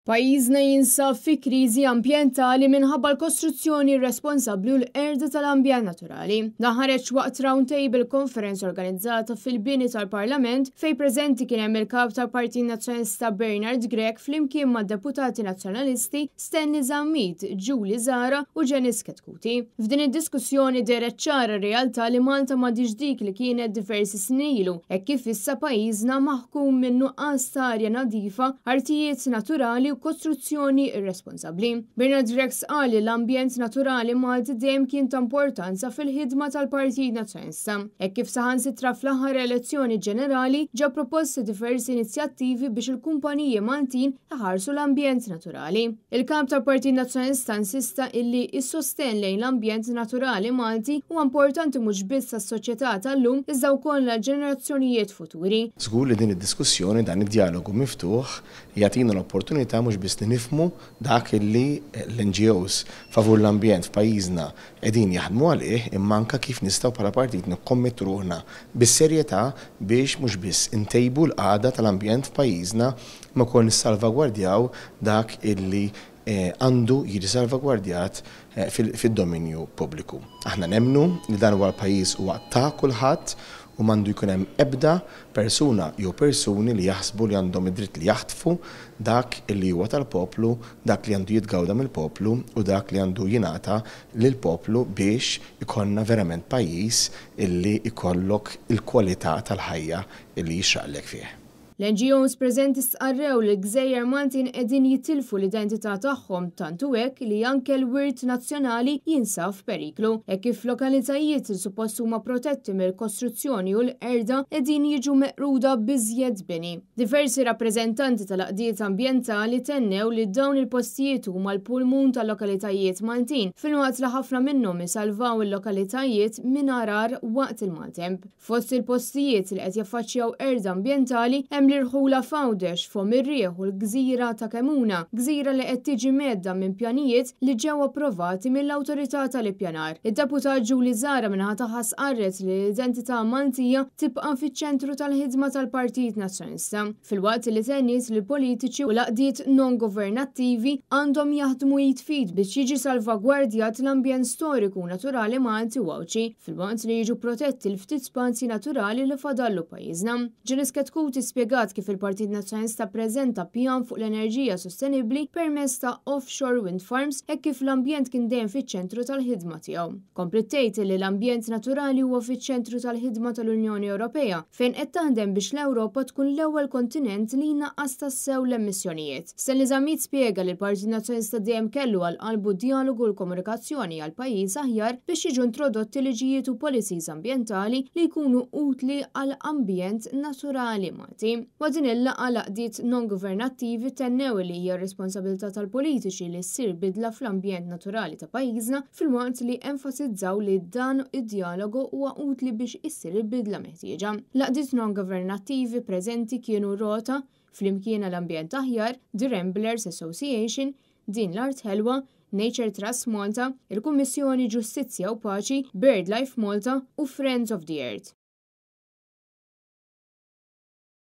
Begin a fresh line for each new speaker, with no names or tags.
Pajjiżna jinsab fi kriżi ambjentali minħabba l-kostruzzjoni irresponsabbli u l-qerda tal-ambjent naturali. Dan ħareġ waqt round table conference organizzata fil-bini tal-Parlament fejn preżenti kien hemm il-Kap tal-Partit Nazzjonalista Bernard Grech flimkien mad-Deputati Nazzjonalisti Stanley Zammit, Julie Zahra u Janice Chetcuti. F'din id-diskussjoni dehret ċara r-realtà li Malta m'għadhiex dik li kienet diversi snin ilu, hekk kif issa pajjiżna maħkum minn nuqqas ta' arja nadifa, artijiet naturali u kostruzzjoni irresponsabbli. Bernard Grech qal li l-ambjent naturali Malti dejjem kien ta' importanza fil-ħidma tal-Partit Nazzjonalista, hekk kif saħansitra fl-aħħar elezzjoni ġenerali ġew proposti diversi inizjattivi biex il-kumpaniji Maltin iħarsu l-ambjent naturali. Il-Kap tal-Partit Nazzjonalista insista illi s-sostenn lejn l-ambjent naturali Malti huwa importanti mhux biss għas-soċjetà tal-lum iżda wkoll għall-ġenerazzjonijiet futuri.
Żgur li din id-diskussjoni, dan id-djalogu miftuħ jagħtina l-opportunità mhux biss li nifhmu dak illi l-NGOs favur l-ambjent f'pajjiżna qegħdin jaħdmu għalih imma anke kif nistgħu bħala partit nikkommettu ruħna bis-serjetà biex mhux biss intejbu l-qagħda tal-ambjent f'pajjiżna imma wkoll nissalvagwardjaw dak illi għandu jiġi salvagwardjat fid-dominju pubbliku. Aħna nemmnu li dan huwa l-pajjiż huwa ta' kulħadd u m'għandu jkun hemm ebda persuna jew persuni li jaħsbu li għandhom id-dritt li jaħtfu dak li huwa tal-poplu, dak li għandu jitgawda mill-poplu u dak li għandu jingħata lill-poplu biex ikollna verament pajjiż illi jkollok il-kwalità tal-ħajja illi jixraqlek fih.
L-NGOs preżenti stqarrew li l-gżejjer Maltin qegħdin jitilfu l-identità tagħhom tant hu hekk li anke l-wirt nazzjonali jinsab f'periklu hekk kif lokalitajiet li suppost huma protetti mill-kostruzzjoni u l-qerda qegħdin jiġu meqruda b'iżjed bini. Diversi rappreżentanti tal-għaqdiet ambjentali tennew li dawn il-postijiet huma l-pulmun tal-lokalitajiet Maltin filwaqt li ħafna minnhom isalvaw il-lokalitajiet minn għargħar waqt il-maltemp. Fost il-postijiet li qed jaffaċċjaw qerda ambjentali hemm l-irħula f'Għawdex, Fomm ir-Riħ u l-gżira ta' Kemuna, gżira li qed tiġi mhedda minn pjanijiet li ġew approvati mill-Awtorità tal-Ippjanar. Id-Deputat Julie Zahra min-naħa tagħha stqarret li l-identità Maltija tibqa' fiċ-ċentru tal-ħidma tal-Partit Nazzjonalista, filwaqt li tenniet li l-politiċi u l-għaqdiet non-governattivi għandhom jaħdmu id f'id biex jiġi salvagwardjat l-ambjent storiku u naturali Malti u Għawdxi. filwaqt li jiġu protetti l-ftit spazji naturali li fadallu pajjiżna. Janice Chetcuti spjegat kif il-Partit Nazzjonalista ppreżenta pjan fuq l-enerġija sostenibbli permezz ta' offshore wind farms hekk kif l-ambjent kien dejjem fiċ-ċentru tal-ħidma tiegħu. Kompliet tgħid li l-ambjent naturali huwa fiċ-ċentru tal-ħidma tal-Unjoni Ewropea fejn qed taħdem biex l-Ewropa tkun l-ewwel kontinent li jnaqqas tassew l-emissjonijiet. Stanley Zammit spjega li l-Partit Nazzjonalista dejjem kellu għal qalbu d-djalogu u l-komunikazzjoni għal pajjiż aħjar biex jiġu introdotti liġijiet u policies ambjentali li jkunu utli għal ambjent naturali Malti. Waqt din il-laqgħa l-għaqdiet non-governattivi tennew li hija r-responsabilità tal-politiċi li ssir bidla fl-ambjent naturali ta' pajjiżna filwaqt li enfasizzaw li dan id-djalogu huwa utli biex issir il-bidla meħtieġa. L-għaqdiet non-governattivi preżenti kienu Rota, Flimkien għal Ambjent Aħjar, The Ramblers Association, Din l-Art Ħelwa, Nature Trust Malta, il-Kummissjoni Ġustizzja u Paċi, BirdLife Malta u Friends of the Earth.